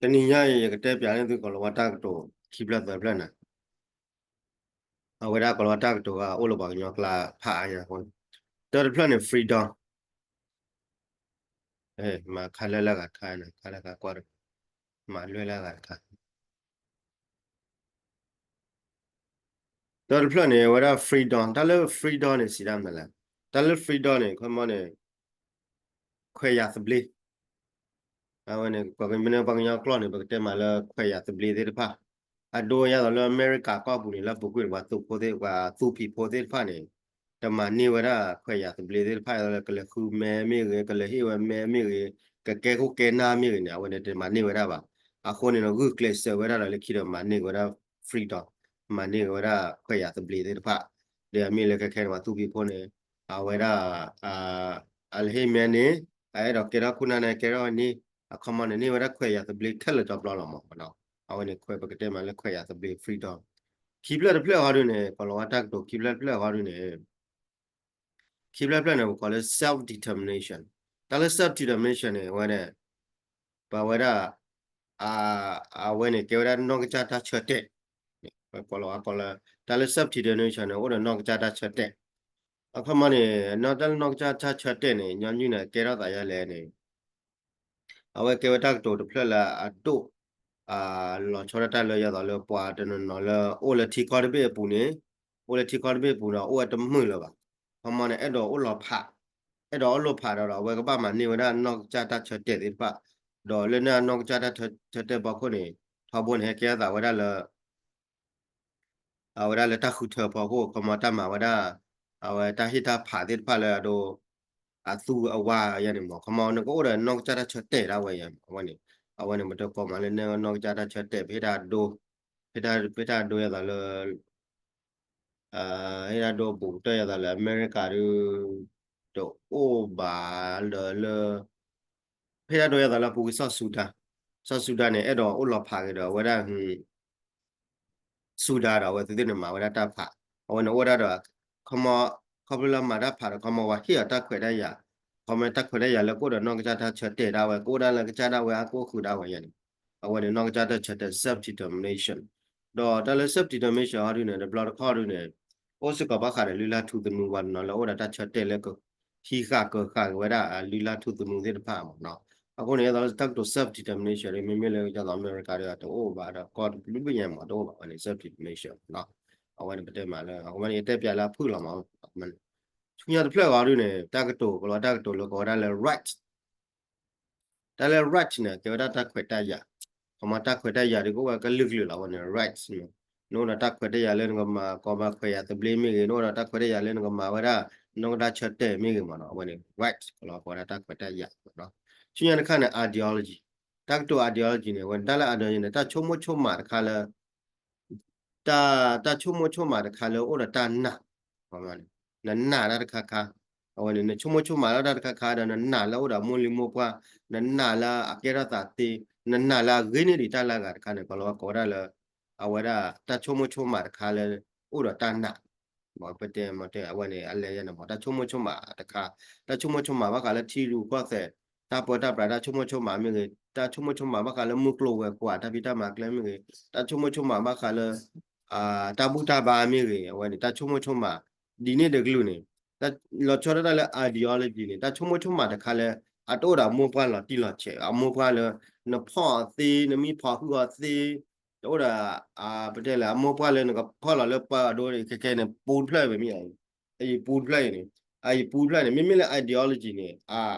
တနံၤညါအံၤ ယကတဲပၠးန့ၢ်သုကိးလီၤဝါတၢ်ကတိၤခံဖျၢၣ်သၢဖျၢၣ်န့ၣ်, အဝဲဒၣ်ကိးလီၤဝါတၢ်ကတိၤဂၤအိၣ်လၢပှၤကညီကျါဖးအါညါအဃိန့ၣ်, တၢတဖျၢၣ်န့ၣ် freedom, မၤခါလၢလၢအဂၤတခါန့ၣ် ခါလၢအဂၤကွၢ်တ, မၤလွဲၢ်လၢအဂၤတခါ တၢတဖျၢၣ်န့ၣ် အဝဲဒၣ် freedom, တၢ်လၢ freedom န့ၣ် စံးဒၣ်မနုၤလဲၣ်, တၢ်လၢ freedom န့ၣ် ခီမီန့ၣ် ခွဲးယာ်သဘျ့, အဝဲန့ၣ် ပှၤကညီကျိာ်န့ၣ် ပကတဲမးလၢခွဲးယာ်သဘျ့သ့ၣ်တဖၣ်, အဒိဒ်သိးလၢအမဲရကၤကီၢ်ပူၤန့ၣ် လၢအပူၤကွံာ်န့ၣ် ပှၤသူဖိသ့ၣ် ပှၤသူဖံးဖိသ့ၣ်တဖၣ်န့ၣ် တမၤန့ၢ်ဝဲဒၣ်ခွဲးယာ်သဘျ့သ့ၣ်တဖၣ် ဒ်သိးလၢကလဲၤဃုမဲမ့ၢ်ဂ့ၤ, ကလဲၤဟ့ၣ်ဝဲမဲမ့ၢ်ဂ့ၤ, ကကဲခိၣ်ကဲနၢ်မ့ၢ်ဂ့ၤန့ၣ် အဝဲန့ၣ်တမၤန့ၢ်ဝဲဒၣ်ဘၣ်. အဃိန့ၣ်ဒီး ဂုာ်ကျဲးစၢးဝဲဒၣ်ဒီးလၢခံဒီးမၤန့ၢ်က့ၤဝဲဒၣ် freedom, မၤန့ၢ်က့ၤဝဲဒၣ်ခွဲးယာ်သဘျ့သ့ၣ်တဖၣ်, ဒီးအမ့ၢ်လၢခဲခဲန့ၣ် ပှၤသူဖံးဖိန့ၣ် အဝဲဒၣ် အလဲၤဟ့ၣ်မဲန့ၣ် အအဲၣ်ဒိးကဲထီၣ်ခိၣ်နၢ်န့ၣ် ကဲထီၣ်ဝဲန့ၣ်, အခီမီန့ၣ် န့ၢ်ဝဲဒၣ်ခွဲးယာ်သဘျ့ခဲလၢာ်တဘျီလီၤမးနီၤ. အဝဲန့ၣ်ခွဲးပကတဲမးလၢခွဲးယာ်သဘျ့ freedom. ခံဖျၢၣ်တဖျၢၣ်အံၤဒုန့ၣ် ကိးလီၤဝါတၢ်ကတိၤခံဖျၢၣ်တဖျၢၣ်အံၤဒုန့ၣ် ခံဖျၢၣ်တဖျၢၣ်န့ၣ် ပကိးလၢ self determination. တၢ်လၢ self determination န့ၣ် အဝဲန့ၣ် ပဝဲဒၣ် အဝဲန့ၣ်ကဲဝဲဒၣ်နီၢ်ကစၢ်တၢ်ဆၢတဲာ်, ပကိးလီၤဝါကိးလၢ တၢ်လၢ self determination န့ၣ် အိၣ်ဒီးနီၢ်ကစၢ်တၢ်ဆၢတဲာ်. အခီမီန့ၣ် တၢ်လၢနီၢ်ကစၢ်တၢ်ဆၢတဲာ်န့ၣ် ညီနုၢ်န့ၣ် ကဲထီၣ်သးယါလဲၣ်န့ၣ် အဝဲကဲဝဲတၢ်ကတိၤတဖျၢၣ်လၢအဒိၣ် လီၤဆီဒၣ်တၢ်လၢယသးလၢပှၤတနီၤနီၤလၢအိၣ်လၢထံကီၢ်တဘ့ၣ်အပူၤန့ၣ်, အိၣ်လၢထံကီၢ်တဘ့ၣ်အပူၤဒီး အိၣ်ဝဲတမုာ်လၢၤဘၣ်. ခီမီန့ၣ် အဲၣ်ဒိးအိၣ်လီၤဖး, အဲၣ်ဒိးအိၣ်လီၤဖးဒီး အဝဲကဘၣ်မၤန့ၢ်ဝဲဒၣ်နီၢ်ကစၢ်တၢ်ဆၢတဲာ်သ့ၣ်တဖၣ်, ဒီးလၢန့ၣ်နီၢ်ကစၢ်တၢ်ဆၢတဲာ်ဖီခိၣ်န့ၣ် ထီဘိန့ၣ် ဟဲကဲထီၣ်သးဝဲဒၣ်လၢ အဝဲဒၣ်လၢတၢ်ဃုထၢဖီခိၣ် ခီမီတၢ်မၤဝဲဒၣ် အဝဲတၢ်ဟ့ၣ်တၢ်ဖးသ့ၣ်တဖၣ်လၢအဒိ အသူအဝါယါန့ၣ်မး ခီမီနကအိၣ်ဒီးနီၢ်ကစၢ်တၢ်ဆၢတဲာ်ဒၣ်ဝဲယါ အဝဲန့ၣ်, အဝဲန့ၣ် ပတကိးမးလၢန့ၣ်နီၢ်ကစၢ်တၢ်ဆၢတဲာ် ပဟ့ၣ်တၢ်ဒိ ဟ့ၣ်တၢ်ဒိယသးလၢ ဟ့ၣ်တၢ်ဒိဘူးကတၢၢ်ယသးလၢအမဲရကၤဒု တအိၣ်ဘၣ်ဒီးလၢ ဟ့ၣ်တၢ်ဒိယသးလၢအပူၤကွံာ်စီၤစူၤဒၤ, စီၤစူၤဒၤန့ၣ် အဲၣ်ဒိးအိၣ်လီၤဖးက့ၤဒီးအဝဲဒၣ် စူၤဒၤဒီး အဝဲသ့ၣ်န့ၣ်မၤဝဲဒၣ်တၢ်ဖး, အဝဲန့ၣ်အိၣ်ဒၣ်ဒီး ခီမီ ခီဖျိလၢမၤတၢ်ဖးဒီး ခီမီဝဲဟ့ၣ်အီၤတၢ်ခွဲးတၢ်ယာ်, ခီမီတၢ်ခွဲးတၢ်ယာ်လၢကအိၣ်ဒီးနီၢ်ကစၢ်တၢ်ဆၢတဲာ်ဒၣ်ဝဲ ကအိၣ်ဒၣ်လၢကစၢ်ဒၣ်ဝဲအကအိၣ်ဃုာ်ဒၣ်ဝဲယါန့ၣ်, အဝဲန့ၣ်နီၢ်ကစၢ်တၢ်ဆၢတဲာ် self determination. ဒီးတၢ်လၢ self determination အီၤဒုန့ၣ် တဘျီတခီၣ်ဒုန့ၣ် အိၣ်စ့ၢ်ကီးဘၣ်ဃးဒီးလုၢ်လၢ်ထူသနူ ပှၤတနီၤလၢအိၣ်ဒီးတၢ်ဆၢတဲာ်လၢကဟံးဃာ်ကၢဃာ်က့ၤဝဲဒၣ်အလုၢ်လၢ်ထူသနူသ့ၣ်တဖၣ်မးနီၤ. အဃိန့ၣ် ယသးလၢတၢ်ကတိၤ self determination မ့မ့ၢ်လၢယသးအမဲရကၤဒီးတအိၣ်ဘၣ်ဒီးကီၢ်တဘျုးဘ့ၣ်ညါမးတအိၣ်ဘၣ်ဝဲန့ၣ် self determination နီၤ. အဝဲန့ၣ်ပတဲမးလၢ အဝဲန့ၣ်ယတဲပၠးလၢအဖုၣ်လီၤမး, ဆူညါတဖျၢၣ်အံၤဒုန့ၣ် တၢ်ကတိၤ ကလီၤတၢ်ကတိၤလၢကိးဝဲဒၣ်လၢ right တၢ်လၢ right န့ၣ် ကဲဝဲဒၣ်တၢ်ခွဲးတၢ်ယာ်, ခီမီတၢ်ခွဲးတၢ်ယာ်ဒုကအိၣ်ဝဲကလုာ်ကလုာ်လီၤ အဝဲန့ၣ် right န့ၣ်, နအိၣ်ဒီးတၢ်ခွဲးတၢ်ယာ်လၢနကမၤကီမၤခွဲးယာ်သဘျ့မ့ၢ်ဂ့ၤ, နအိၣ်ဒီးတၢ်ခွဲးတၢ်ယာ်လၢနကမၤဝဲဒၣ် နီၢ်ကစၢ်တၢ်ဆၢတဲာ်မ့ၢ်ဂ့ၤမးနီၤ, အဝဲန့ၣ် right ကလီၤကိးဝဲဒၣ်တၢ်ခွဲးတၢ်ယာ်နီၤ. ဆူညါတခါန့ၣ် ideology, တၢ်ကတိၤ ideology န့ၣ် အဝဲန့ၣ် တၢ်လၢ ideology န့ၣ် တၢ်ဆိကမိၣ်ဆိကမးတခါလၢ တၢ် တၢ်ဆိကမိၣ်ဆိကမးတခါလၢအိၣ်ဒီးတၢ်နာ်, နနာ်တၢ်တခါခါ, အဝဲန့ၣ် နဆိကမိၣ်ဆိကမးလၢတၢ်တခါခါဒီး နနာ်လၢအိၣ်ဒီးမိၢ်လံၤမိၢ်ပှၢ်, နနာ်လၢအကဲထီၣ်သးသ့, နနာ်လၢအဂ့ၤန့ၢ်ဒံးတၢ်လၢအဂၤတခါန့ၣ် ကလီၤကိးဝဲဒၣ်လၢ အဝဲဒၣ်တၢ်ဆိကမိၣ်ဆိကမးတခါလၢအိၣ်ဒီးတၢ်နာ် ပတဲမတဲ အဝဲန့ၣ် အလဲၤယါန့ၣ်မး တၢ်ဆိကမိၣ်ဆိကမးတခါ, တၢ်ဆိကမိၣ်ဆိကမးဘၣ်ဃးလၢထံရူၢ်ကီၢ်သဲး တၢ်ပၢတၢ်ပြး တၢ်ဆိကမိၣ်ဆိကမးမ့ၢ်ဂ့ၤ, တၢ်ဆိကမိၣ်ဆိကမးဘၣ်ဃးလၢမုၢ်ကျိၤဝဲၤကွာ် တၢ်ဖံးတၢ်မၤကျဲမ့ၢ်ဂ့ၤ, တၢ်ဆိကမိၣ်ဆိကမးဘၣ်ဃးလၢ တၢ်ဘူၣ်တၢ်ဘါမ့ၢ်ဂ့ၤ, အဝဲန့ၣ် တၢ်ဆိကမိၣ်ဆိကမး ဒ်န့ၣ်တကလုာ်န့ၣ် လီၤဆီဒၣ်တၢ်လၢ ideology န့ၣ် တၢ်ဆိကမိၣ်ဆိကမးတခါလၢ အတအိၣ်ဒီးအမိၢ်ပှၢ်လီၤတံၢ်လီၤဆဲး အမိၢ်ပှၢ်လၢ နဖီၣ်အီၤသ့ နမ့ၢ်ဖီၣ်ဟုၣ်အီၤသ့ တအိၣ်ဒီး ပတဲလဲၣ် အမိၢ်ပှၢ်လၢနကဖီၣ်လီၤလၢပၢအဒိန့ၣ် ခဲခဲန့ၣ် ပူတဖျၢၣ်မ့ၢ်ဧါ, အအံၤပူတဖျၢၣ်အံၤန့ၣ် အအံၤပူတဖျၢၣ်န့ၣ် မ့မ့ၢ်လၢ ideology န့ၣ်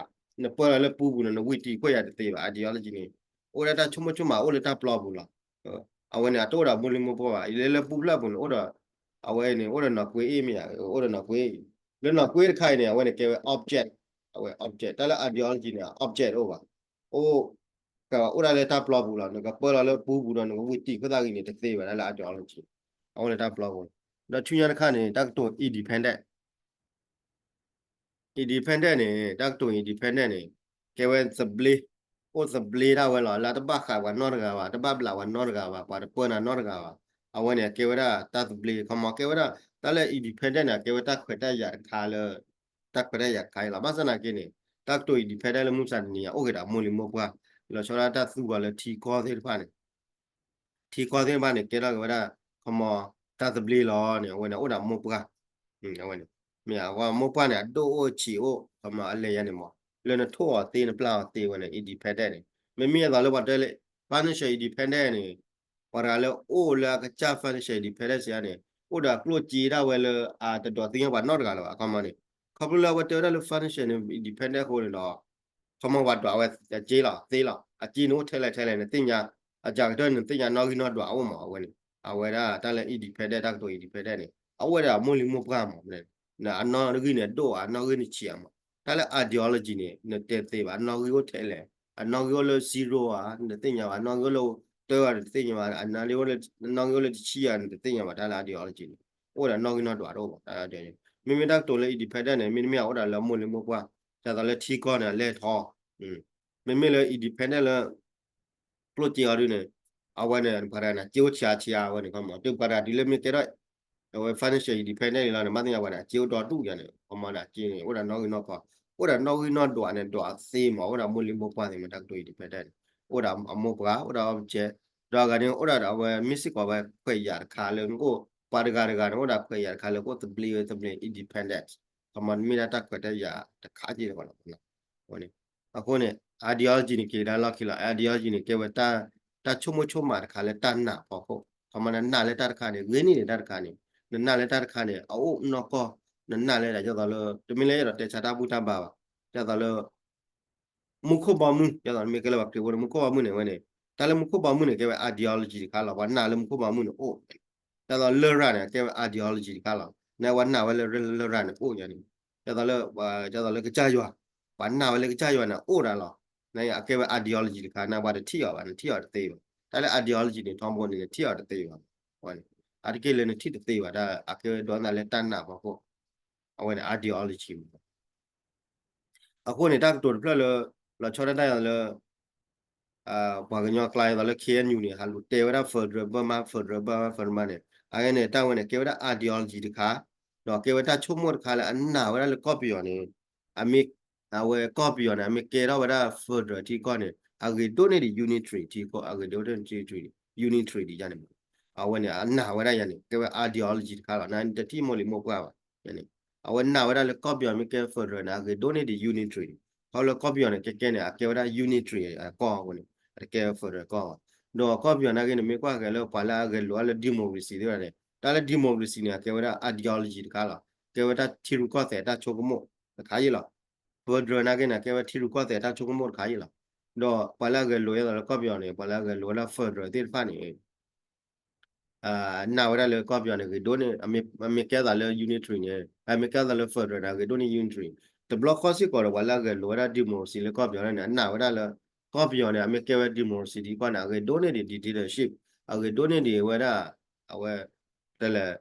နပၢလီၤလၢပူပူၤန့ၣ် နဝံတံၤခွဲးယာ်တသ့ဘၣ် ideology န့ၣ် အိၣ်ဒၣ်တၢ်ဆိကမိၣ်ဆိကမးအိၣ်လၢတၢ်ပျီပူၤလီၤ. အဝဲန့ၣ် အတအိၣ်ဒီးမိၢ်လံၢ်မိၢ်ပှၢ်ဘၣ် လၢလၢပူဖျၢၣ်အပူၤန့ၣ် အိၣ်ဒီး အဝဲန့ၣ် အိၣ်ဒီးနီၢ်ကွ့အ့ၣ်မ့ၢ်ဧါ, အိၣ်ဒီးနီၢ်ကွ့အ့ၣ်, လၢနီၢ်ကွ့တခါအံၤန့ၣ် အဝဲန့ၣ်ကဲဝဲ object, အဝဲ object တၢ်လၢ ideology န့ၣ် object တအိၣ်ဘၣ်. အိၣ် အိၣ်ဒၣ်လၢတၢ်ပျီပူၤလီၤ. နကပၢလီၤလၢပူပူၤဒီး နကဝံတံၤခိၣ်သၣ်ဂံၤန့ၣ် တသ့ဘၣ် တၢ်လၢ ideology အဝဲလၢတၢ်ပျီပူၤ. ဒီးဆူညါတခါန့ၣ် တၢ်ကတိၤ independent, independent န့ၣ် တၢ်ကတိၤ independent န့ၣ် ကဲဝဲသဘျ့, အိၣ်သဘျ့ဒၣ်ဝဲလီၤ. လၢတဘၣ်ဃးပှၤနီတဂၤဘၣ်, တဘၣ်ဘျးပှၤနီတဂၤဘၣ်, ပှၤတပၢနၤနီတဂၤဘၣ်. အဝဲန့ၣ် ကဲဝဲဒၣ်တၢ်သဘျ့, ခီမီ ကဲဝဲဒၣ် တၢ်လၢ independent န့ၣ် ကဲဝဲတၢ်ခွဲးတၢ်ယာ်တခါလၢ တၢ်ခွဲးတၢ်ယာ်တခါအံၤလီၤ. ဘၣ်ဆၣ်သနာ်က့န့ၣ် တၢ်ကတိၤ independent လၢမုၢ်မဆါတနံၤအံၤ အိၣ်က့ၤဒီးမိၢ်လံၢ်မိၢ်ပှၢ်, လီၤဆီဒၣ်တၢ်သူအီၤလၢထံကီၢ်သ့ၣ်တဖၣ်န့ၣ် ထံကီၢ်သ့ၣ်တဖၣ်န့ၣ် ကဲထီၣ်က့ၤဝဲဒၣ် ခီမီ တၢ်သဘျ့လီၤန့ၣ် အဝဲန့ၣ်အိၣ်ဒီးမိၢ်ပှၢ်, အဝဲန့ၣ် မ့ၢ်အဝဲမိၢ်ပှၢ်န့ၣ် အဒိၣ်အိၣ်ဆံးအိၣ် ခီမီအလဲၤယါန့ၣ်မး လၢနထိၣ်အီၤသ့နပျၢ်အီၤသ့ဝဲန့ၣ် independent န့ၣ် မ့မ့ၢ်အသိးလၢပှၤတဲလၢ financial independent န့ၣ် ပှၤတဂၤလၢအိၣ်လၢအကစၢ် financial independent စံးယါန့ၣ် အိၣ်ဒီးအကျိၣ်စ့ဒၣ်ဝဲလၢအတဒွးသ့ၣ်ညါပှၤနီတဂၤလၢၤဘၣ် အခီမီန့ၣ် ခီဖျိလၢအဝဲတဲဝဲဒၣ်လၢ financial independent အဃိန့ၣ်ဒီး ခီမီပှၤဒွးဝဲအစ့လီၤသ့လီၤ အစ့န့ၣ်အိၣ်ထဲလဲၣ်ထဲလဲၣ် နသ့ၣ်ညါ အစှၤကတၢၢ်န့ၣ် နသ့ၣ်ညါနီၣ်ဂံၢ်နီၣ်ဒွးအိၣ်မး အဝဲန့ၣ် အဝဲဒၣ်တၢ်လၢ independent တၢ်ကတိၤ independent န့ၣ် အအိၣ်ဝဲဒၣ်အမိၢ်လံၤမိၢ်ပှၢ်မး အနီၣ်ဂံၢ်န့ၣ်ဒိၣ်ဧါ အနီၣ်ဂံၢ်န့ၣ်ဆံးဧါမး တၢ်လၢ ideology န့ၣ် နတဲသ့ဘၣ် အနီၣ်ဂံၢ်အိၣ်ထဲလဲၣ် အနီၣ်ဂံၢ်အိၣ်လၢ zero ဧါ နတသ့ၣ်ညါဘၣ် အနီၣ်ဂံၢ်အိၣ်လၢတၢဧါ နတသ့ၣ်ညါဘၣ် အနီၣ်ဂံၢ်အိၣ်လၢတဆံဧါ နတသ့ၣ်ညါဘၣ် တၢ်လၢ ideology န့ၣ် အိၣ်ဒီးနီၣ်ဂံၢ်နီၣ်ဒွးတအိၣ်ဘၣ် တၢ် ideology မ့မ့ၢ်တၢ်ကတိၤလၢ independent န့ၣ် မ့တမ့ၢ်အအိၣ်ဒီးလၢအမိၢ်လံၤမိၢ်ပှၢ် ဒ်သိးလၢထံကီၢ်န့ၣ် အလဲၢ်ထီ မ့မ့ၢ်လၢ independent လၢ ကျိၣ်စ့အီၤဒုန့ၣ် အဝဲန့ၣ် ပှၤတဂၤန့ၣ် စ့အိၣ်ဆံးဆံးအဝဲန့ၣ် ခီမီ တုၤပှၤတဂၤဒ်လၢမ့ၢ်ကဲထီၣ် အဝဲ financial independent န့ၣ်လီၤန့ၣ် ဘၣ်သ့ၣ်ညါပှၤန့ၣ် စ့အိၣ်ဒီဒူၣ်ယါန့ၣ် ခီမီန့ၣ် စ့န့ၣ် အိၣ်ဒီးနီၣ်ဂံၢ်နီၣ်ကီၢ် အိၣ်ဒီးနီၣ်ဂံၢ်နီၣ်ဒွးန့ၣ် ဒွးသ့မး အိၣ်ဒီးမိၢ်လံၤမိၢ်ပှၢ်သ့ၣ်မး တၢ်ကတိၤ independent န့ၣ် အိၣ်ဒီးအမိၢ်ပှၢ် အိၣ်ဒီးအီၤပကဲ ဒီးအဂၤန့ၣ် အိၣ်ဒီးအဝဲ မ့ၢ်စ့ၢ်ကီးဝဲခွဲးယာ်တခါလၢ အိၣ် ပှၤတဂၤတဂၤန့ၣ် အိၣ်ဒီးခွဲးယာ်တခါလၢ ကအိၣ်သဘျ့ဝဲသဘျ့ independent ခီမီ မ့ၢ်ဒၣ်တၢ်ခွဲးတၢ်ယာ်တခါက့ၢ်လီၤ အဃိန့ၣ် ideology န့ၣ် က့ၤကဒါလီၢ်ခံလီၤ ideology န့ၣ် ကဲဝဲ တၢ်ဆိကမိၣ်ဆိကမးတခါလၢတၢ်နာ်ဖီခိၣ် ခီမီ နနာ်လၢတၢ်တခါန့ၣ် ဂ့ၤန့ၢ်န့ၢ်တၢ်တခါန့ၣ် နနာ်လၢတၢ်တခါန့ၣ် အအိၣ်နီၢ်ကီၢ် နနာ်လၢဒ်သိးလၢ တမ့ၢ်လၢအဲၣ်ဒိးတဲဆါတၢ်ဘူၣ်တၢ်ဘါဘၣ် ဒ်သိးလၢ မူခိၣ်ဘီမုၢ် ဒ်သိးမ့ၢ်ကဲလၢပှၤခရံာ်ဖိန့ၣ် မူခိၣ်ဘီမုၢ်န့ၣ်ဝဲန့ၣ် တၢ်လၢမူခိၣ်ဘီမုၢ်န့ၣ် ကဲဝဲ ideology တခါလီၤ ပှၤနာ်လၢမူခိၣ်ဘီမုၢ်န့ၣ်အိၣ် ဒ်သိးလရာ်န့ၣ် ကဲဝဲ ideology တခါလီၤ နပှၤနာ်ဝဲလၢလရာ်န့ၣ်အိၣ်ယါန့ၣ် ဒ်သိးလၢ ဒ်သိးလၢကစၢ်ယွၤ ပှၤနာ်ဝဲလၢကစၢ်ယွၤန့ၣ်အိၣ်ဒၣ်လီၤ နအကဲဝဲ ideology တခါ နပှၤတထံၣ်အီၤဘၣ် နထံၣ်အီၤတသ့ဘၣ် တၢ်လၢ ideology န့ၣ် ထီဘိန့ၣ် နထံၣ်အီၤတသ့ဘၣ် အါတက့ၢ်လၢနထံၣ်တသ့ဘၣ် တၢ်အကဲဝဲဒိးနသးလၢတၢ်နာ်ဖီခိၣ် အဝဲန့ၣ် ideology မး အဃိန့ၣ် တၢ်ကတိၤတဖျၢၣ်လၢ လီၤဆီဒၣ်တၢ်ယၤလၢ ပှၤကညီကျါဒ်သိးလၢ K N U န့ၣ် ဟးလူၤတဲဝဲဒၣ် federal ဘၣ်မး federal ဘၣ်မး federal မးန့ၣ် အဝဲန့ၣ် တၢ်ဝဲန့ၣ် ကဲဝဲဒၣ် ideology တခါ ဒီးကဲဝဲတၢ်ဆိကမိၣ်တခါလၢအနာ်ဝဲဒၣ်လၢကီၢ်ပယီၤန့ၣ် အမ့ၢ် အဝဲကီၢ်ပယီၤန့ၣ် အမ့ၢ်ကဲထီၣ်ဝဲဒၣ် federal ထံကီၢ်န့ၣ် အဂ့ၤဒိၣ်န့ၢ်ဒံး unitary ထံကီၢ် အဂ့ၤဒိၣ်န့ၢ် unitary ဒံးယါန့ၣ်မး အဝဲန့ၣ် အနာ်ဝဲဒၣ်ယါန့ၣ် ကဲဝဲ ideology တခါလီၤ နတထံၣ်မိၢ်လံၤမိၢ်ပှၢ်ဘၣ်န့ၣ် အဝဲနာ်ဝဲဒၣ်လၢကီၢ်ပယီၤမ့ၢ်ကဲ federal န့ၣ် အဂ့ၤဒိၣ်န့ၢ်ဒံး unitary ခီဖျိလၢကီၢ်ပယီၤန့ၣ် ကဲကဲန့ၣ် အကဲဝဲဒၣ် unitary အကီၢ်အဃိန့ၣ် အတကဲ federal ကီၢ်ဘၣ် ဒီးကီၢ်ပယီၤနာ်က့န့ၣ် မ့ၢ်ကွၢ်က့ၤလၢပှၤလၢအဂဲၤလိာ်အါလၢ democracy သ့ၣ်တဖၣ်န့ၣ် တၢ်လၢ democracy န့ၣ် အကဲဝဲဒၣ် ideology တခါလီၤ ကဲဝဲတၢ်ထံရူၢ်ကီၢ်သဲးတၢ်ဆိကမိၣ်တခါအံၤလီၤ federal နာ်က့န့ၣ် ကဲဝဲထံရူၢ်ကီၢ်သဲးတၢ်ဆိကမိၣ်တခါအံၤလီၤ ဒီးပှၤလၢအဂဲၤလိာ်အါလၢကီၢ်ပယီၤန့ၣ် ပှၤလၢအဂဲၤလိာ်ဝဲဒၣ် federal သ့ၣ်တဖၣ်န့ၣ် နာ်ဝဲဒၣ်လၢကီၢ်ပယီၤန့ၣ် ဂ့ၤဒိၣ်န့ၢ် အမ့ၢ်ကဲသးလၢ unitary န့ၣ် အမ့ၢ်ကဲသးလၢ federal န့ၣ် အဂ့ၤဒိၣ်န့ၢ် unitary တဘျီဃီစ့ၢ်ကီးဒီး ပှၤလၢအဂဲၤလိာ်ဝဲဒၣ် democracy လၢကီၢ်ပယီၤန့ၣ် အနာ်ဝဲဒၣ်လၢ ကီၢ်ပယီၤန့ၣ် အမ့ၢ်ကဲဝဲ democracy ထံကီၢ်န့ၣ် အဂ့ၤဒိၣ်န့ၢ်ဒံး dictatorship အဂ့ၤဒိၣ်န့ၢ်ဒံးဝဲဒၣ် အဝဲ တဲလဲၣ်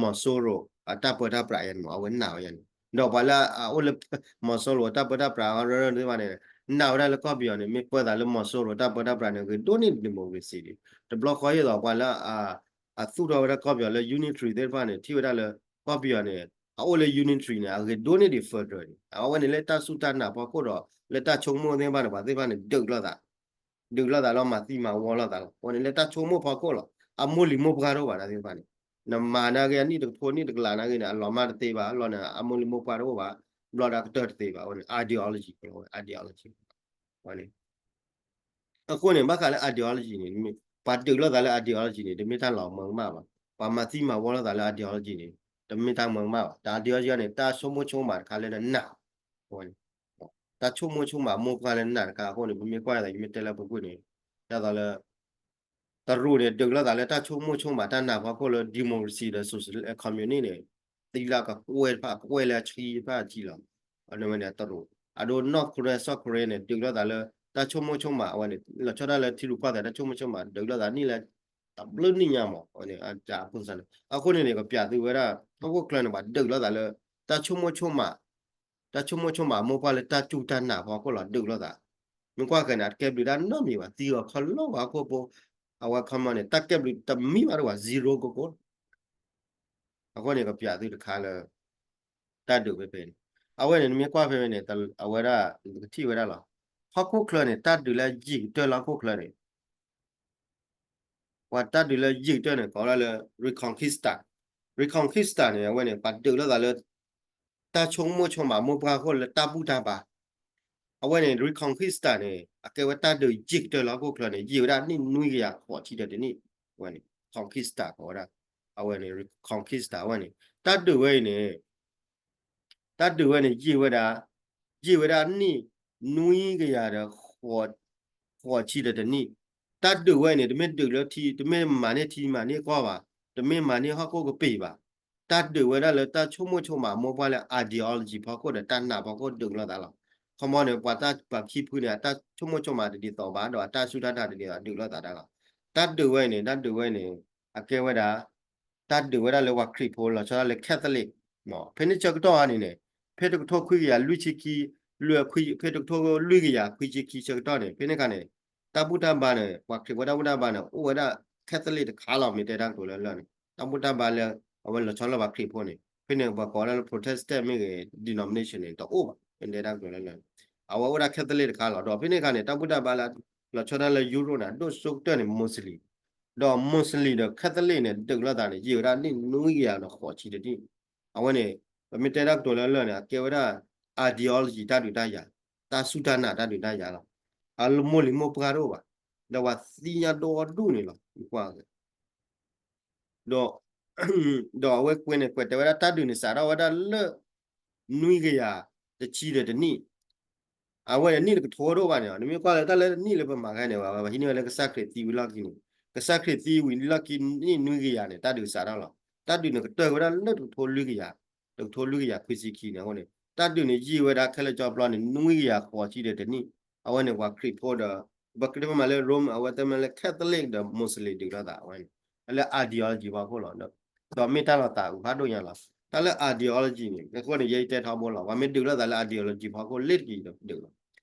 မီၤစိရိၤ အတၢ်ပၢတၢ်ပြးယါန့ၣ်မး အဝဲနာ်ဝဲယါန့ၣ် ဒီးပှၤလၢအအိၣ်လၢ မီၤစိရိၤအတၢ်ပၢတၢ်ပြးအရၢသ့ၣ်တဖၣ်န့ၣ် နာ်ဝဲဒၣ်လၢကီၢ်ပယီၤန့ၣ် မ့ၢ်ပၢသးလၢမီၤစိရိၤတၢ်ပၢတၢ်ပြးန့ၣ် ဂ့ၤဒိၣ်န့ၢ် democracy ဒံး တဘျီဃီအံၤဒီးပှၤလၢ အသူၣ်ထီၣ်ဝဲဒၣ်ကီၢ်ပယီၤလၢ unitary သ့ၣ်တဖၣ်န့ၣ် ထံၣ်ဝဲဒၣ်လၢ ကီၢ်ပယီၤန့ၣ် အအိၣ်လၢ unitary န့ၣ် အဂ့ၤဒိၣ်န့ၢ်ဒံး federal န့ၣ် အဝဲန့ၣ်လၢတၢ်စူၢ်တၢ်နာ်ဖီခိၣ်ဒီး လၢတၢ်ဆိကမိၣ်သ့ၣ်တဖၣ်န့ၣ် ပှၤသ့ၣ်တဖၣ်န့ၣ် ဒုးလိာ်သး ဒုးလိာ်သးလီၤ မၤသံမၤဝီလိာ်သးလီၤ အဝဲန့ၣ်လၢတၢ်ဆိကမိၣ်ဖီခိၣ်လီၤ အမိၢ်လံၤမိၢ်ပှၢ်တအိၣ်ဘၣ်တၢ်သ့ၣ်တဖၣ်န့ၣ် နမၤနာ်က့အနံၣ်တကထိနံၣ်တကလးနာ်က့န့ၣ် အလီၤမၢ်တသ့ဘၣ် အလီၢ်န့ၣ် အမိၢ်လံၤမိၢ်ပှၢ်တအိၣ်ဘၣ် ဘျီဒီးအကတၢၢ်တသ့ဘၣ် အဝဲန့ၣ် ideology အဝဲ ideology န့ၣ် အဃိန့ၣ် ဘၣ်ဃးလၢ ideology န့ၣ် ပှၤဒုးလိာ်သးလၢ ideology န့ၣ် တမ့ၢ်တၢ်လီၤမၢ်ကမၣ်ဘၣ် ပှၤမၤသံမၤဝီလိာ်သးလၢ ideology န့ၣ် တမ့ၢ်တၢ်မၢ်ကမၣ်ဘၣ် တၢ် ideology န့ၣ် တၢ်ဆိကမိၣ်ဆိကမးတခါလၢနနာ် တၢ်ဆိကမိၣ်ဆိကမးမိၢ်ပှၢ်လၢနနာ်တခါအဃိန့ၣ် ပမ့ၢ်ကွၢ်သး ယမ့ၢ်တဲလၢပူၤကွံာ်န့ၣ် ဒ်သိးလၢ တရူးန့ၣ် ဒုးလိာ်သးလၢတၢ်ဆိကမိၣ်ဆိကမးတၢ်နာ်ဖီခိၣ်လၢ democracy ဒီး social communist န့ၣ် သံလၢကကွဲၢ်တဖၣ် ကွဲၢ်လၢအဆှံတဖၣ်အထံလီၤ အန့ၣ်ဝဲန့ၣ်တရူး အဒိ North Korea South Korea န့ၣ် ဒုးလိာ်သးလၢ တၢ်ဆိကမိၣ်ဆိကမး အဝဲန့ၣ် လီၤဆီဒၣ်လၢထံရူၢ်ကီၢ်သဲးတၢ်ဆိကမိၣ်ဆိကမး ဒုးလိာ်သးန့ၣ်လၢ တဘျုးနံၣ်ညါမး အဝဲန့ၣ် အကြၢးအပူၤစၢ်န့ၣ် အဃိန့ၣ်န့ၣ် ကပျးသုဝဲဒၣ် ဟီၣ်ခိၣ်ချၢန့ၣ် ပှၤဒုးလိာ်သးလၢတၢ်ဆိကမိၣ်ဆိကမး တၢ်ဆိကမိၣ်ဆိကမး မိၢ်ပှၢ်လၢတၢ်စူၢ်တၢ်နာ်ဖီခိၣ်လီၤ ဒုးလိာ်သး မ့ၢ်ကွၢ်ဃဲန့ၣ် အတကဲဘျုးတၢ်နီတမံၤဘၣ် သံဂီၤခီလီဂီၤဟီၣ်ခိၣ်ဖိ အဝဲခီမီန့ၣ် တၢ်ကဲဘျုးတမံၤဘၣ်တအိၣ်ဘၣ် zero ကိၢ်ကိၢ် အဃိန့ၣ် ကပျးသုတခါလၢ တၢ်ဒုးဖဲဖဲန့ၣ် အဝဲန့ၣ် နမ့ၢ်ကွၢ်ဖဲဖဲန့ၣ် အဝဲဒၣ် နကထံၣ်ဝဲဒၣ်လီၤ. ခီ ဟီၣ်ခိၣ်ချၢန့ၣ် တၢ်ဒုးလၢယံာ်ကတၢၢ်လၢဟီၣ်ခိၣ်ချၢန့ၣ် ပှၤတၢ်ဒုးလၢယံာ်ကတၢၢ်န့ၣ် ကိးဝဲဒၣ်လၢ Reconquista. Reconquista န့ၣ် အဝဲန့ၣ် ပှၤဒုးလိာ်သးလၢ တၢ်ဆိကမိၣ်ဆိကမးမိၢ်ပှၢ်အဃိလၢတၢ်ဘူၣ်တၢ်ဘါ အဝဲန့ၣ် Reconquista န့ၣ် အကဲဝဲတၢ်ဒုးယံာ်ကတၢၢ်လၢဟီၣ်ခိၣ်ချၢန့ၣ် ယံာ်ဝဲဒၣ်နံၣ်နွံကယၤဃိးဆံဒီးတနံၣ်, အဝဲန့ၣ် Conquista ကိးဝဲဒၣ်, အဝဲန့ၣ် Reconquista အဝဲန့ၣ် တၢ်ဒုးဝဲအံၤန့ၣ် တၢ်ဒုးဝဲန့ၣ် ယံာ်ဝဲဒၣ်, ယံာ်ဝဲဒၣ်နံၣ်နွံကယၤဒီး ဃိးဆံဒီးတနံၣ်, တၢ်ဒုးဝဲန့ၣ် တမ့ၢ်ဒုးလၢထံ, တမ့ၢ်မၤန့ၢ်ထံမၤန့ၢ်ကီၢ်ဘၣ်, တမ့ၢ်မၤန့ၢ်ဟီၣ်ခိၣ်ကပ့ၤဘၣ်, တၢ်ဒုးဝဲဒၣ်လၢတၢ်ဆိကမိၣ်ဆိကမးမိၢ်ပှၢ်လၢ ideology ဖီခိၣ်ဒီးတၢ်နာ်ဖီခိၣ်ဒုးလိာ်သးလီၤ. ခီမီန့ၣ် ပှၤတၢ်ပှၤခံဖုန့ၣ် အတၢ်ဆိကမိၣ်ဆိကမးတဒ်သိးဘၣ် ဒီးအတၢ်စူၢ်တၢ်နာ်တဒ်သိးဒုးလိာ်သးတၢ်လီၤ. တၢ်ဒုးဝဲအံၤန့ၣ် တၢ်ဒုးဝဲအံၤန့ၣ် အကဲဝဲဒၣ် တၢ်ဒုးဝဲဒၣ်လၢပှၤခရံာ်ဖိလီၤဆီဒၣ်လၢ Catholic, ဖဲန့ၣ်ဆၢကတီၢ်ဧါန့ၣ်န့ၣ် ဖဲတကထိခွံကယၤလွံၢ်ဆံခံ, လွံၢ်ခွံ, ဖဲတကထိလွံၢ်ကယၤခွံဆံခံဆၢကတီၢ်န့ၣ် ဖဲန့ၣ်အခါန့ၣ် တၢ်ဘူၣ်တၢ်ဘါန့ၣ် ပှၤခရံာ်ဖိတၢ်ဘူၣ်တၢ်ဘါန့ၣ် အိၣ်ဝဲဒၣ် Catholic တခါလီၤ မ့ၢ်တဲတၢ်ကတိၤလၢလၢ်န့ၣ် တၢ်ဘူၣ်တၢ်ဘါလၢ အဝဲလီၤဆီလၢပှၤခရံာ်ဖိန့ၣ် ဖဲန့ၣ်ပှၤကိးဝဲဒၣ်လၢ Protestant မ့ၢ်ဂ့ၤ denomination န့ၣ် တအိၣ်ဘၣ် မ့ၢ်တဲတၢ်ကတိၤလၢလၢ်န့ၣ် အဝဲအိၣ်ဒၣ် Catholic တခါလီၤ. ဒီးဖဲန့ၣ်အခါန့ၣ် တၢ်ဘူၣ်တၢ်ဘါလၢ လီၤဆီဒၣ်လၢ Europe န့ၣ် အဒိၣ်စိကတၢၢ်န့ၣ် Muslim ဒီး Muslim ဒီး Catholic န့ၣ် ဒုးလိာ်သးန့ၣ် ယံာ်ဝဲဒၣ်နံၣ်နွံကယၤဒီးဃိးဆံတနံၣ်, အဝဲန့ၣ် ပမ့ၢ်တဲတၢ်ကတိၤလၢလၢ်န့ၣ် အကဲဝဲဒၣ် ideology တၢ်ဒုးတၢ်ယၤ, တၢ်စူၢ်တၢ်နာ်တၢ်ဒုးတၢ်ယၤလီၤ. အမိၢ်လံၤမိၢ်ပှၢ်တအိၣ်ဘၣ်, ဒီးပှၤသ့ၣ်ညါဒိၣ်ဒိၣ်န့ၣ်လီၤ ကွၢ် ဒီး ဒီးအဝဲကွဲးန့ၣ် ကွဲးတဲဝဲဒၣ် တၢ်ဒုးန့ၣ်စးထီၣ်ဝဲဒၣ်လၢ နွံကယၤတဆံဒီးတနံၣ်, အဝဲန့ၣ်နံၣ်တကထိတအိၣ်ဘၣ်န့ၣ် နမ့ၢ်ကွၢ်လၢတၢ်လၢနံၣ်လၢပမၤခဲန့ၣ် ပှၤဟံးန့ၢ်ဝဲလၢကစၢ်ခရံာ်သံဝံၤလီၢ်ခံန့ၣ်, ကစၢ်ခရံာ်သံဝံၤလီၢ်ခံနံၣ်နွံကယၤန့ၣ် တၢ်ဒုးစးထီၣ်လီၤ. တၢ်ဒုးန့ၣ်ကတၢၢ်ဝဲဒၣ်လၢတကထိလွံၢ်ကယၤ, တကထိလွံၢ်ကယၤခွံဆံခံန့ၣ်အဃိန့ၣ် တၢ်ဒုးန့ၣ်ယံာ်ဝဲဒၣ်ခဲလၢာ်ကၠီပျီန့ၣ် နွံကယၤဃိးဆံဒီးတနံၣ်, အဝဲန့ၣ်ပှၤခရံာ်ဖိဒီး ပကတဲမ့ၢ်လၢ Rome အဝဲတဲမ့ၢ်လၢ Catholic ဒီး Muslim ဒုးလိာ်သးအဝဲန့ၣ် လၢ ideology ဖီခိၣ်လီၤ. ဒီးမ့ၢ်တၢ်လီၤသးအုးဖးဒိၣ်ညါလီၤ. တၢ်လၢ ideology န့ၣ် အဃိန့ၣ် ယဲယတဲထီဘိလီၤ. ပှၤမ့ၢ်ဒုးလိာ်သးလၢ ideology ဖီခိၣ် လ့ၤတက့ၤဒုးလီၤ.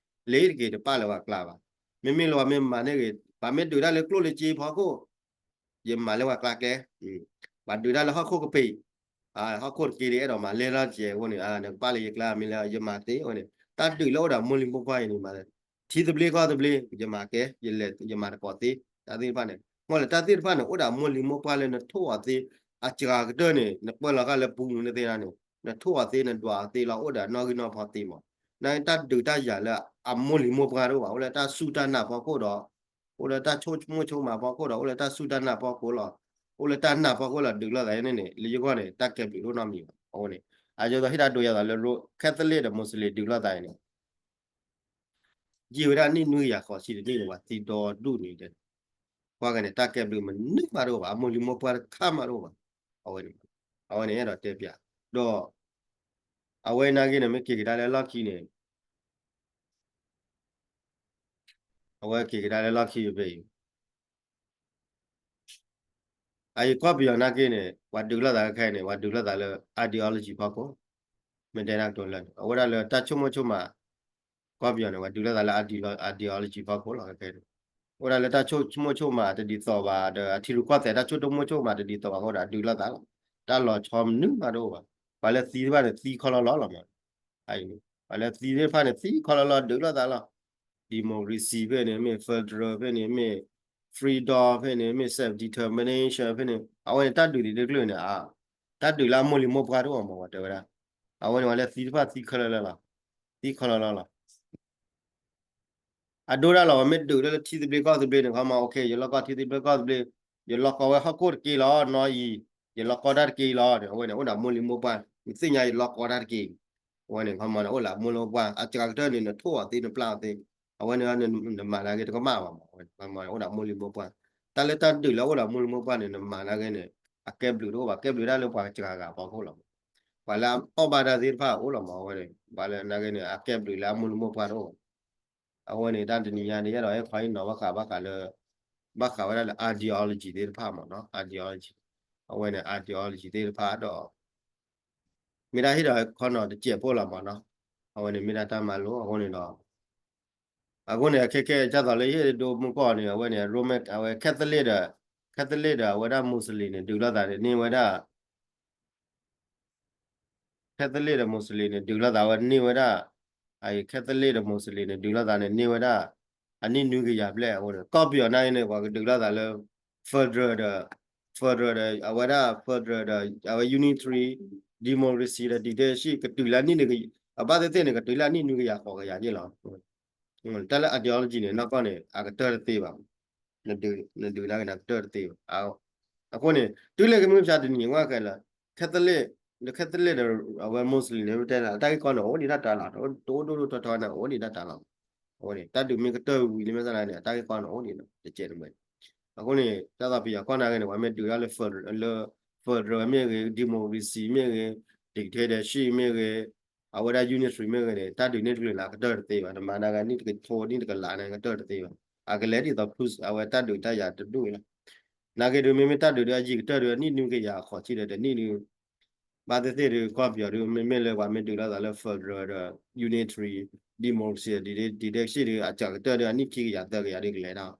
လ့ၤတက့ၤတပာ်လၢၤပှၤကျါဘၣ်. မ့မ့ၢ်လၢပှၤမ့ၢ်မၤန့ၢ်ဂ့ၤ ပှၤမ့ၢ်ဒုးတၢ်လၢကျိၣ်လၢစ့ဖီခိၣ် ယမၤလၢပှၤကျါကျဲ, ပှၤဒုးတၢ်လၢဟီၣ်ခိၣ်ကပ့ၤ, ဟီၣ်ခိၣ်တက့ၢ်ဒ်အဲၣ်ဒိးမၤလဲၢ်လီၤကဲအဃိန့ၣ် နကပာ်လၢယကျါမ့ၢ်လၢယမၤသ့အဃိန့ၣ် တၢ်ဒုးလၢအိၣ်ဒီးမိၢ်လံၤမိၢ်ပှၢ်အံၤန့ၣ် ထံသဘျ့ကီၢ်သဘျ့ ယမၤကဲ, ယလဲၤယမၤတကိးသ့, တၢ်သ့ၣ်တဖၣ်န့ၣ် မ့ၢ်လၢတၢ်သ့ၣ်တဖၣ်န့ၣ် အိၣ်ဒီးမိၢ်လံၤမိၢ်ပှၢ်လၢနထိၣ်အီၤသ့, အစှၤကတၢၢ်န့ၣ် နပၢလီၤဃာ်လၢပူၤမုၢ်နသ့ၣ်န့ၣ် နထိၣ်အီၤသ့ နဒွးအီၤသ့လီၤ အိၣ်ဒီးနီၣ်ဂံၢ်နီၣ်ဖီသ့မး. နာ်က့တၢ်ဒုးတၢ်ယၤလၢအမိၢ်လံၤမိၢ်ပှၢ်တအိၣ်ဘၣ် အိၣ်လၢတၢ်စူၢ်တၢ်နာ်ဖီခိၣ်ဒီး အိၣ်လၢတၢ်ဆိကမိၣ်ဆိကမးဖီခိၣ်ဒီး အိၣ်လၢတၢ်ဆိကမိၣ်ဆိကမးဖီခိၣ်လီၤ, အိၣ်လၢတၢ်နာ်ဖီခိၣ်လီၤ ဒုးလိာ်သးန့ၣ်န့ၣ် လၢယဂီၢ်န့ၣ် တၢ်ကဲဘျုးတအိၣ်နီတမံၤဘၣ်. အဃိန့ၣ် အယသိးဟ့ၣ်တၢ်ဒိးယၤသးလၢ Catholic ဒီး Muslim ဒုးလိာ်သးအံၤန့ၣ် ယံာ်ဝဲဒၣ်နံၣ်နွံကယၤဃိးဆံတနံၣ်န့ၣ် ပှၤသံဒီဒူၣ်န့ၣ်, ပှၤဂၤန့ၣ် တၢ်ကဲဘျုးမနုၤမးတအိၣ်ဘၣ်, အမိၢ်လံၤမိၢ်ပှၢ်တခါမးတအိၣ်ဘၣ်. အဝဲန့ၣ်, အဝဲန့ၣ်အဲၣ်ဒိးတဲပျး, ဒီး အဝဲနာ်က့န့ၣ် မ့ၢ်က့ၤကဒါလၢလီၢ်ခံန့ၣ်, အဝဲက့ၤကဒါလၢလီၢ်ခံဖဲအံၤ အအံၤကီၢ်ပယီၤနာ်က့န့ၣ် ပှၤဒုးလိာ်သးခဲအံၤန့ၣ် ပှၤဒုးလိာ်သးလၢ ideology ဖီခိၣ်, မ့ၢ်တဲတၢ်ကတိၤလၢာ်န့ၣ် အဝဲဒၣ်လၢတၢ်ဆိကမိၣ်ဆိကမး, ကီၢ်ပယီၤန့ၣ် ပှၤဒုးလိာ်သးလၢ ideology ဖီခိၣ်လီၤ. ခဲအံၤန့ၣ် အိၣ်ဒၣ်လၢတၢ်ဆိကမိၣ်ဆိကမးတဒ်သိးဘၣ် ဒီးအထံရူၢ်ကီၢ်သဲးတၢ်ဆိကမိၣ်ဆိကမးတဒ်သိးဘၣ်အဃိဒီး အဒုးလိာ်သးလီၤ. တၢ်လီၤဆီမနုၤမးတအိၣ်ဘၣ်. ပှၤလၢသံတဖၣ်န့ၣ် သံခီလီၤလီၤလီၤမး, ပှၤလၢသံသ့ၣ်တဖၣ်န့ၣ် သံခီလီၤလီၤ ဒုးလိာ်သးလီၤ. democracy ဖဲန့ၣ် မ့ၢ် federal ဖဲန့ၣ် မ့ၢ် freedom ဖဲန့ၣ် မ့ၢ် self determination ဖဲန့ၣ် အဝဲန့ၣ် တၢ်ဒုးသ့ၣ်တဖၣ်န့ၣ် တၢ်ဒုးလၢအမိၢ်လံၤမိၢ်ပှၢ်တအိၣ်မး ပှၤတဲဝဲဒၣ်. အဝဲန့ၣ် ပှၤလၢသံတဖၣ်သံခီလီၤလီၤလီၤ, သံခီလီၤလီၤလီၤ. အဒိဒၣ်လီၤ ပှၤမ့ၢ်ဒုးလၢထံသဘျ့ကီၢ်သဘျ့န့ၣ် ခီမး okay ယလီၢ်ကီထံသဘျ့ကီၢ်သဘျ့, ယလီၢ်ကီဝဲဟီၣ်ခိၣ်တက့ၢ်လီၤ နီၢ်အံၤ, ယလီၢ်ကီတၢ်တက့ၢ်လီၤန့ၣ် အဝဲန့ၣ် အိၣ်ဒီးမိၢ်လံၤမိၢ်ပှၢ်, နသ့ၣ်ညါယလီၢ်ကီတၢ်တက့ၢ်, အဝဲန့ၣ် ခီမးန့ၣ် အိၣ်ဒီးမိၢ်လံၤမိၢ်ပှၢ်, အစှၤကတၢၢ်န့ၣ် နထိၣ်အီၤသ့ နပျၢ်အီၤသ့, အဝဲန့ၣ် နမၤနာ်က့တကမၣ်ဘၣ်မး, အဝဲန့ၣ် ခီမးန့ၣ် အိၣ်ဒီးမိၢ်လံၤမိၢ်ပှၢ်, တၢ်လၢတၢ်ဒုးလၢအအိၣ်ဒီးမိၢ်လံၤမိၢ်ပှၢ်န့ၣ် နမၤနာ်က့န့ၣ် အကဲဘျုးတအိၣ်ဘၣ်, ကဲဘျုးဒၣ်လၢပှၤစှၤဂၤဖီခိၣ်လီၤ. ပှၤလၢအအီၣ်ဘၣ်တၢ်သ့ၣ်တဖၣ်အိၣ်လီၤမး အဝဲန့ၣ် ပှၤလၢနာ်က့န့ၣ် အကဲဘျုးလၢအမိၢ်လံၤမိၢ်ပှၢ်တအိၣ်ဘၣ်. အဝဲန့ၣ် တၢ်တနံၤညါန့ၣ် ယအဲၣ်ဒိးဟ့ၣ်ခီဟ့ၣ်နီၤဘၣ်ဃး ဘၣ်ဃးလၢ ဘၣ်ဃးဝဲဒၣ်လၢ ideology သ့ၣ်တဖၣ်မးနီၤ ideology, အဝဲန့ၣ် ideology သ့ၣ်တဖၣ်ဒီး မ့ၢ်ဒၣ်ဟ့ၣ်ဒီးခီနီၤတစဲးဖိလီၤမးနီၤ, အဝဲန့ၣ်မ့ၢ်ဒၣ်တၢ်မၤလိအဃိန့ၣ်ဒီး အဃိန့ၣ် ခဲခဲဒ်သိးလၢယဟ့ၣ်ဒိမူကီၢ်န့ၣ် အဝဲန့ၣ် Roman အဝဲ Catholic ဒီး Catholic ဒီးအဝဲဒၣ် Muslim န့ၣ် ဒုးလိာ်သးန့ၣ် န့ၢ်ဝဲဒၣ် Catholic ဒီး Muslim န့ၣ် ဒုးလိာ်သးဝဲန့ၢ်ဝဲဒၣ် Catholic ဒီး Muslim န့ၣ် ဒုးလိာ်သးန့ၣ် န့ၢ်ဝဲဒၣ် အနံၣ်နွံကယၤဘျဲၣ်အဃိန့ၣ် ကီၢ်ပယီၤနာ်က့န့ၣ် ပှၤကဒုးလိာ်သးလၢ federal ဒီး federal ဒီး အဝဲဒၣ် federal ဒီး အဝဲ unitary democracy ဒီး dictatorship ကတုၤလၢအနံၣ်နွံကယၤ အဘၣ်သ့ၣ်သ့ၣ်န့ၣ် ကတုၤလၢအနံၣ်နွံကယၤဃိးကယၤန့ၣ်လီၤ. တၢ်လၢ ideology န့ၣ် နီၢ်ကီၢ်န့ၣ် အကတၢၢ်တသ့ဘၣ်. နဒုးနာ်က့န့ၣ် အကတၢၢ်တသ့ဘၣ်. အဃိန့ၣ် တုၤလၢကမ့ၢ်ဖၠးတနံၤဝဲခဲလၢာ် Catholic ဒီး Catholic ဒီး အဝဲ Muslim န့ၣ် တဲလၢ တၢ်ဂ့ၢ်ကီန့ၣ် အိၣ်ဒံးတၢ်တၢ်လီၤ တအိၣ်ဒိၣ်ဒိၣ်ထီထီန့ၣ် အိၣ်ဒံးတၢ်တၢ်လီၤ. အဃိန့ၣ် တၢ်ဒုးမ့ၢ်ကတၢၢ်ဝံၤလံမ့ၢ်သနာ်န့ၣ် အတၢ်ဂ့ၢ်ကီန့ၣ် အိၣ်ဒံးတကဲးတမှဲး. အဃိန့ၣ် တၢ်သးပယီၤကီၢ်နာ်က့န့ၣ် ပှၤမ့ၢ်ဒုးတၢ်လၢ federal လၢ federal မ့ၢ်ဂ့ၤ democracy မ့ၢ်ဂ့ၤ dictatorship မ့ၢ်ဂ့ၤ အဝဲဒၣ် unitary မ့ၢ်ဂ့ၤန့ၣ် တၢ်ဒုးန့ၣ်တကလုာ်န့ၣ် အကတၢၢ်တသ့ဘၣ်. နမၤနာ်က့နံၣ်တကထိနံၣ်တကလးန့ၣ် အကတၢၢ်တသ့ဘၣ်. အကလဲၤဒ်သိး အဝဲတၢ်ဒုးတၢ်ယၤတဒူၣ်အံၤလီၤ. နာ်က့ဒုး မ့မ့ၢ်တၢ်ဒုးဒုးအယံၤကတၢၢ်ဒုး အနံၣ်နွံကယၤအခီၣ်ထံးဒီးတနံၣ်ဒုး ဘၣ်သ့ၣ်သ့ၣ်ဒုး ကီၢ်ပယီၤဒုး မ့မ့ၢ်လၢပှၤမ့ၢ်ဒုးလိာ်သးလၢ federal ဒီး unitary democracy dictatorship ဒုး အစှၤကတၢၢ်ဒုး အနံၣ်ခံကယၤသၢကယၤဒုးကလဲၤတၢ်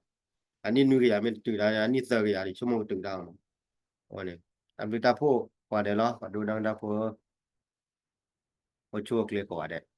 အနံၣ်နွံကယၤမ့ၢ်တတုၤတၢ် အနံၣ်သၢကယၤဒုး ဆိကမိၣ်ကတုၤတၢ်အီၤလီၤ. အဃိန့ၣ် အဘျုးတၢ်ဖှိၣ်ကိးဂၤဒဲးလီၤ ပှၤဒိကနၣ်တၢ်ဖိ အိၣ်ဆူၣ်အိၣ်ချ့ကိးဂၤဒဲး.